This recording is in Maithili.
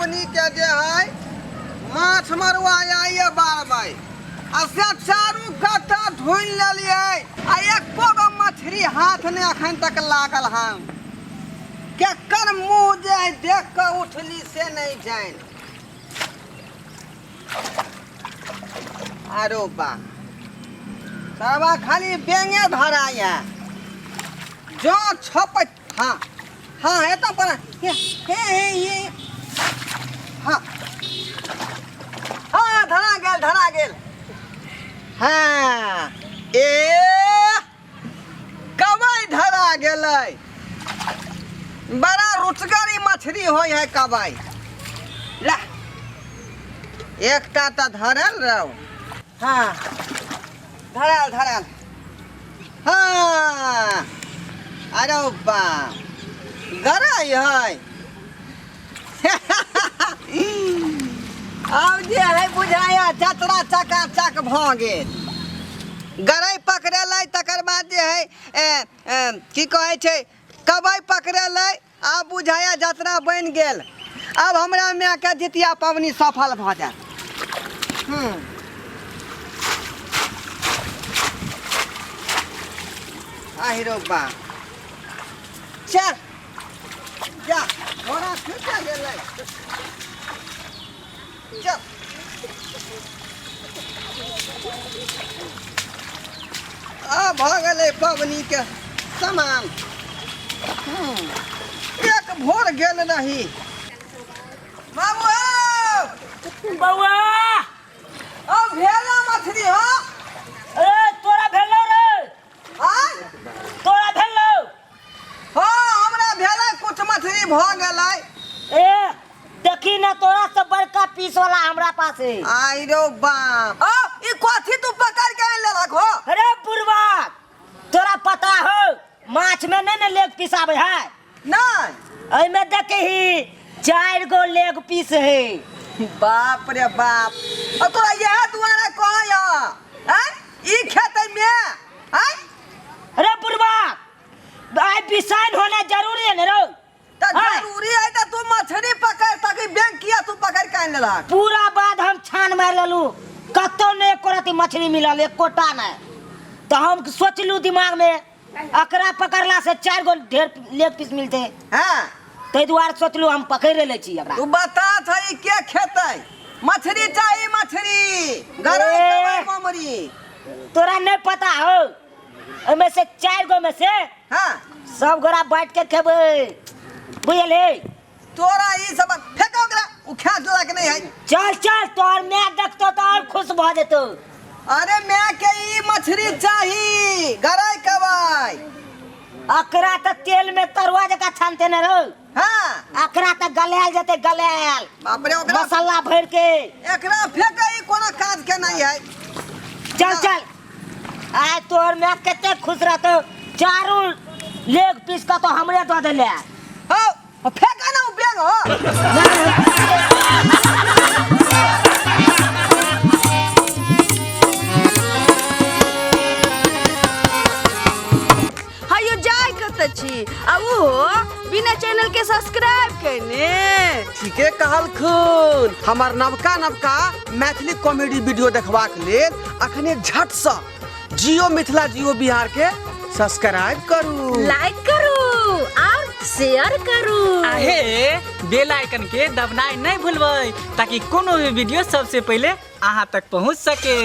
पबनी के जे है माछ मरुआ आइए बारबै आ से चारू काता ढूंढि लेलियै आ एको गो मछली हाथ नहि अखन तक लागल हन। केकर मुँह जे है देख कऽ उठली से नहि जानि। आरो बा सरवा खाली बेंगे धराया जो छप। हाँ हाँ एतऽ पर हे हे हे ये हाँ हाँ धरा गेल धरा गेल। हाँ ए कबई धरा गेलै। बड़ा रुचगर ई मछली होइ है कबई। ला एकटा तऽ धरल रहो। हाँ धरल धरल। हाँ अरे बा गरई है। आब जे है बुझाया जतरा चकाचक भऽ गेल। गरई पकड़ेलै तकर बाद जे है ए, ए, की कहै छै कबई पकड़ेलै। आब बुझाया जतरा बनि गेल। आब हमरा मायके जितिया पबनी सफल भऽ जायत। आहिरो बा चल जा घोड़ा छूटा गेलै। चल आ भऽ गेलै पबनीके सामान। एक भोर गेल रही बाबू हौ। बौआ ओ भेला मछली हो। ए तोरा भेलो रे? आय तोरा भेलो? हाँ हमरा भेलै कुछ मछली भऽ गेलै। ए देखी ना तोरा से बड़का पीस वाला हमरा पास है। आई रो बाप। ओ ई कथी तू पकड़ के आनि लेलक हो? अरे बुढ़वा तोरा पता हो माछ में नहीं ने लेग पीस आवे है? नहीं। एमे देखही 4 गो लेग पीस है। बाप रे बाप। और तोरा यह दुआरे कहया हैं ई खेतै में हैं? अरे बुढ़वा आई बिसाइन होना जरूरी है ने रो। त जरूरी है त तू मछली पकड़ ताकि बैंक किया तू पकड़ के आनि लेलक? पूरा बाद हम छान मारि लेलू कतौ ने एको रति मछली मिलल एकोटा नहीं। तो हम सोचलू दिमाग में अकरा पकड़ला से 4 गो ढेर लेग पीस मिलते। हाँ। ताहि दुआरे सोचलू हम पकड़ ले छी एकरा। तू बता छै के खेतै? मछली चाही मछली गरई कबई ममरी। तोरा नहीं पता हो ओमे से 4 गो में से हाँ सब गोरा बांट के खेबै बुझले। तोरा ई सब फेंको ओकरा उ खेत लायक नहीं है। चल चल तोहर my देखतो तो और खुश भ जेतो। अरे my के ई मछली चाही गरई कबई। अकरा त तेल में तरुआ जका छानते न रहो। हाँ। अकरा त गलायल जेते गलायल। बाप रे ओकरा मसाला भर के। एकरा फेंके ई कोनो काज के नहीं है। चल चल आय तोहर my कते खुश रहतो चारू लेग पीस का तो हमरे दऽ देले। हो फेंका ना उ बेंग हो। हयो जाय कत छी आ उहो बिना चैनल के सब्सक्राइब केने। ठीके कहलखुन। हमर नवका नवका मैथिली कॉमेडी वीडियो देखबाक लेल अखने झट से जियो मिथिला जियो बिहार के सब्सक्राइब करू, लाइक करू और शेयर करू। आहे बेल आइकन के दबनाई नहीं भूलबै ताकि कोनो भी वीडियो सबसे पहले अहाँ तक पहुँच सके।